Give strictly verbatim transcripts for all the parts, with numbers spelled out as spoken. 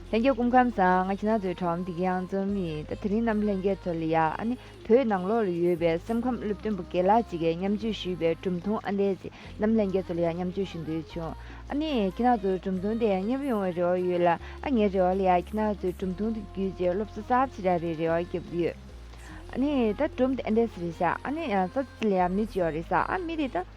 ལྷན་རྒྱས་སྐུ་ཁམས་བཟང་། ང་ཁྱེད་རང་ཚོའི་གྲོགས་འདི་ག་ཡང་འཛོམས་ཡིན། ད་དེ་རིང་རྣམ་ལྷན་རྒྱས་ཚོ་ལ་ཡ་ཨ་ནི་བོད་ནང་ལོགས་ལ་ཡོད་པའི་སེམས་ཁམས་སློབ་སྟོན་པ་རྒན་ལགས་ཅིག་གིས་མཉམ་སྤྱོད་ཞུས་པའི་སྒྲུང་ཐུང་ཨ་འདྲས་ཅིག་རྣམ་ལྷན་རྒྱས་ཚོ་ལ་ཡ་མཉམ་སྤྱོད་ཞུ་འདོད་བྱུང་། ཨ་ནི་ཁྱེད་རང་ཚོའི་སྒྲུང་ཐུང་དེ་མཉེས་པོ་ཡོང་བའི་རེ་བ་ཡོད་ལ། ཨ་ངའི་རེ་བ་ལ་ཡ་ཁྱེད་རང་ཚོའི་སྒྲུང་ཐུང་དེ་བརྒྱུད་བྱས་སློབ་གསོ་གསར་པ་ཅིག་རག་པའི་རེ་བ་བརྒྱབ་ཀྱི་ཡོད། ཨ་ནི་ད་སྒྲུང་དེ་ཨ་འདྲས་ཟེར་བཞག་ཨ་ནི་ས་ལ་ཡ་མི་ཅིག་ཡོད་རེད་ས། ཨ་མི་དེ་ད་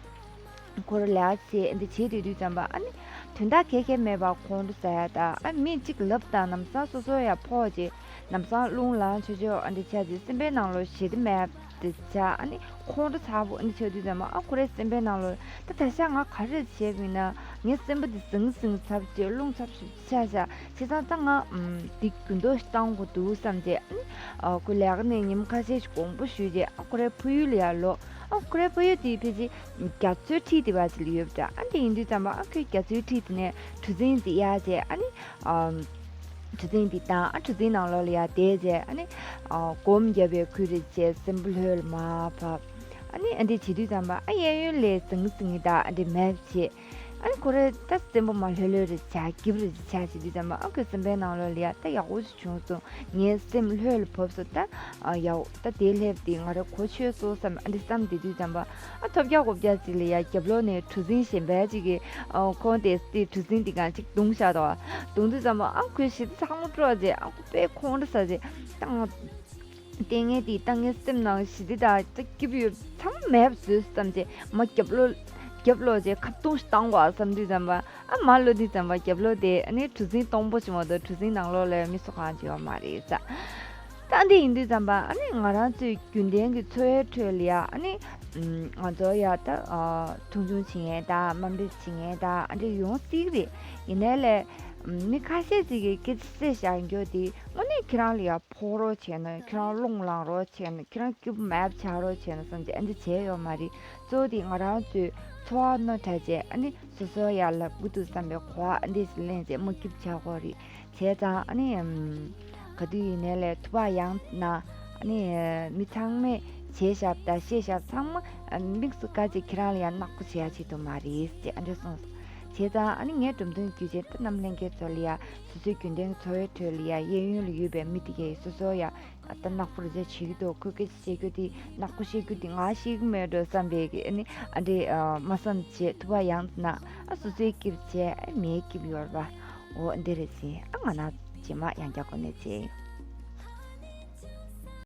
ཁོ་རང་ལས་ཀ་བྱེད་འདི་བྱེད་དུས་དུས་ཙམ་པ་ཨ་ནི་དོན་དག་ག་གེ་མེད་པར་ཁོང་ཁྲོ་ཟ་ཡ་ད། ཨ་མི་གཅིག་ལབ་དང་ལམ་སང་སོ་སོ་ཡ་ཕོག་རྗེས་ལམ་སང་རླུང་ལངས་ཆོག་ཆོག་ཨ་འདི་ཆ་རྗེས་སེམས་པའི་ནང་ལོགས་ཞི་བདེ་མེད་དེ་ཆ། ཨ་ནི་ཁོང་ཁྲོ་ཚ་པོ་ཨ་འདི་ཆགས་དུས་ཙམ་པ་ཨ་ཁོ་རའི་སེམས་པའི་ནང་ལོགས་ད་ད་ཆ་ང་ག་རེ་བྱས་པ་ཡིན་ན་ངའི་སེམས་པ་འདི་ཟིང་ཟིང་ཚབས་ཆེ་རླུང་ཚབས་ཆེ་ཆགས་ཤག་བྱས་ཙང་ད་ང་འདི་རྒྱུན་ཐོག་བཏང་དགོས་འདུག་བསམ་རྗེས་ཨ་ནི་ཁོ་ལས་ཀ་ནས་ཉིན་ཁ་ཤས་ཤིག་དགོངས་པ་ཞུས་རྗེས་ཨ་ཁོ་རའི་ཕ་ཡུལ་ལ་ཡར་ལོག་ཨ་ཁོ་རའི་ཕ་ཡུལ་དེ་ཕལ་ཆེར་རྒྱ་མཚོའི་འཁྲིས་དེ་བ་ཅིག་ལ་ཡོད་པ་འདྲ། ཨ་འདི་ཡིན་དུས་ཙམ་པ་ཨ་ཁོས་རྒྱ་མཚོའི་འཁྲིས་དེ་ནས་གྲུ་གཟིངས་དེ་གཡར་རྗེས་ཨ་ནི་ཨམ་གྲུ་གཟིངས་དེ་བཏང་ཨ་གྲུ་གཟིངས་ནང་ལོགས་ལ་ཡར་བསྡད་རྗེས་ཨ་ནི་ཨ་སྒོམ་བརྒྱབ་པའི་ཁུལ་རེ་བྱས་སེམས་པ་ལྷོད་ལ་མར་བབས། ཨ་ནི་ཨ་འདི་བྱེད་དུས་ཙམ་པ་ཨ་གཡས་གཡོན་ལ་ཟིང་ཟིང་ད་ཨ་འདི་མེད་བྱས། ཨ་ནི་ཁོ་རེ་ད་སེམས་པ་མར་ལྷོད་ལྷོད་རེ་བྱས་སྐྱིད་པོ་རེ་བྱས་བྱེད་དུས་ཙམ་པ་ཨ་ཁོའི་སེམས་པའི་ནང་ལོགས་ལ་ཡ་ད་ཡག་པོ་ཞིག་བྱུང་སོང་། ངའི་སེམས་ལྷོད་ལ་བབས་སོང་། ད་ཨ་ཡག་ད་དེ་སླེབས་དེ་ང་རང་གོ་ཆོད་སོང་བསམ་ཨ་འདི་བསམ་བསྡད་དུས་ཙམ་པ་ཨ་ཐོབ་རྒྱག་གོ་རྒྱག་ཅིག་ལ་ཡ་རྒྱབ་ལོགས་ནས་གྲུ་གཟིངས་གཞན་པ་ཅིག་གིས་ཨ་ཁོང་དེ་དེ་གྲུ་གཟིངས་དེ་གང་ཅིག་བརྡུངས་བཞག་འདུག་བརྡུངས་དུས་ཙམ་པ་ཨ་ཁོའི་ཞི་བདེ་ཚང་མ་དཀྲོགས་རྗེས་ཨ་ཁོ་དཔེ་ཁོང་ཁྲོ་ཟ་རྗེས་ད་ང་ལྟས་ངན་དེ་ད་ངའི་སེམས་ནང་ཞི་བདེ་དང་ད་སྐྱིད་པོ་ཡོད་ཚང་མ་མེད་པ་བཟོས་བསམ་རྗེས་མར་རྒྱབ་ལོགས་རྒྱབ་ལོགས་རྗེས་ཁ་བརྡུངས་ཤིག་བཏང་དགོས་བསམ་དུས་ཙམ་པ། ཨ་མར་ལོག་དུས་ཙམ་པ་རྒྱབ་ལོགས་དེ་ཨ་ནི་གྲུ་གཟིངས་སྟོང་པོ་ཅིག་མ་གཏོགས་གྲུ་གཟིངས་ནང་ལོགས་ལ་མི་སུ་གང་ཅིག་ཡོད་མ་རེད་ས། ད་འདི་ཡིན་དུས་ཙམ་པ་ཨ་ནི་ང་རང་ཚོའི་རྒྱུན་ལྡན་གྱི་འཚོ་བའི་ཁྲོད་ལ་ཡ་ཨ་ནི་ང་ཚོ་ཡ་ད་མཐོང་ཆུང་བྱེད་མཁན་དང་དམའ་འབེབས་བྱེད་མཁན་དང་ཨ་འདྲ་ཡོང་སྲིད་ཀྱི་རེད། ཡིན་ནའི་ལས་མི་ཁ་ཤས་ཅིག་གིས་སྐད་ཆ་བཤད་བཞག་རྒྱུ་དེ་དངོས་གནས་ཁྱེད་རང་ལ་ཡ་ཕོག་རོགས་བྱས་ན། ཁྱེད་རང་རླུང་ལངས་རོགས་བྱས་ན། ཁྱེད་རང་སྐྱིད་པོ་མེད་པ་ཆགས་རོགས་བྱས་ན་བསམ་གྱི་ཨ་འདི་བྱས་ཡོད་མ་རེད། གཙོ་བོ་དེ་ང་རང་ཚོའི་འཚོ་བ་རྣོ་དྲགས་བྱས་ཨ་ནི་སོ་སོ་ཡར་ལབ་དགོས་འདུག་བསམ་པའི་གོ་བ་ཨ་འདི་ཞིག་ལེན་བྱས་མ་སྐྱིད་པོ་ཆགས་དགོས་རེད། བྱས་ཙང་ཨ་ནི་ཨམ་ག་དུས་ཡིན་ནའི་ལས་ཐུབ་པ་ཡང་ན་ཨ་ནི་མི་ཚང་མས་བྱས་བཞག་དང་བཤད་བཞག་ཚང་མ་དམིགས་སུ་བཀར་བྱས་ཁྱེད་རང་ལ་ཡང་ནག་པོ་བྱེད་ཡ་བྱེད་ཐུབ་མ་རེད་ཅེས་ཨ་འདྲ་གསུངས། བྱས་ཙང་ཨ་ནི་ངའི་སྒྲུང་ཐུང་བརྒྱུད་བྱས་ད་རྣམ་ལྷན་རྒྱས་ཚོ་ལ་ཡ་སོ་སོའི་རྒྱུན་ལྡན་གྱི་འཚོ་བའི་ཁྲོད་ལ་ཡ་གཡས་གཡོན་ལ་ཡོད་པའི་མི་དེ་གས་སོ་སོ་ཡ་ད་ནག་པོ་རེ་བྱས་བྱེད་ཀྱི་འདུག་ཁོས་སྐད་ཆ་བཤད་རྒྱུ་དེ་ནག་པོ་བཤད་རྒྱུ་དེ་ང་ཤེས་ཀྱི་མེད་འགྲོ་བསམ་པའི་གི་ཨ་ནི་ཨ་འདྲས་མ་བསམ་བྱས་ཐུབ་པ་ཡང་ན་ཨ་སོ་སོའི་སྐྱིད་པོ་བྱས་ཨ་མིའི་སྐྱིད་པོ་ཡོད་རེད་པ། འོ་འདི་རེད་ཟིན་ཨ་ང་ན་རྗེས་མ་ཡང་བསྐྱར་གོ་གནས་བྱས་ཡིན།